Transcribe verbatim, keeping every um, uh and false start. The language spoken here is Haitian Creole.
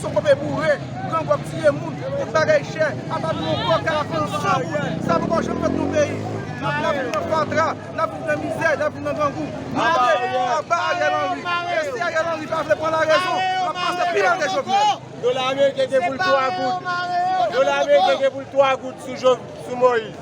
Son kope boure, grangou ap tiye moun, tout bagay chè, ata nou yon koka a fann san moun, sa poko janm fèt nan peyi. N ap, n ap viv nan fatra, n ap viv nan mizè, n ap viv nan grangou. Mande, aba Ariel Henry. E si Ariel Henry pa vle pran larezon, l ap pase pi mal ke Jovenel. Dola ameriken gen pou l twa goud. Dola ameriken gen pou l twa goud sou Jo-, sou Moyiz.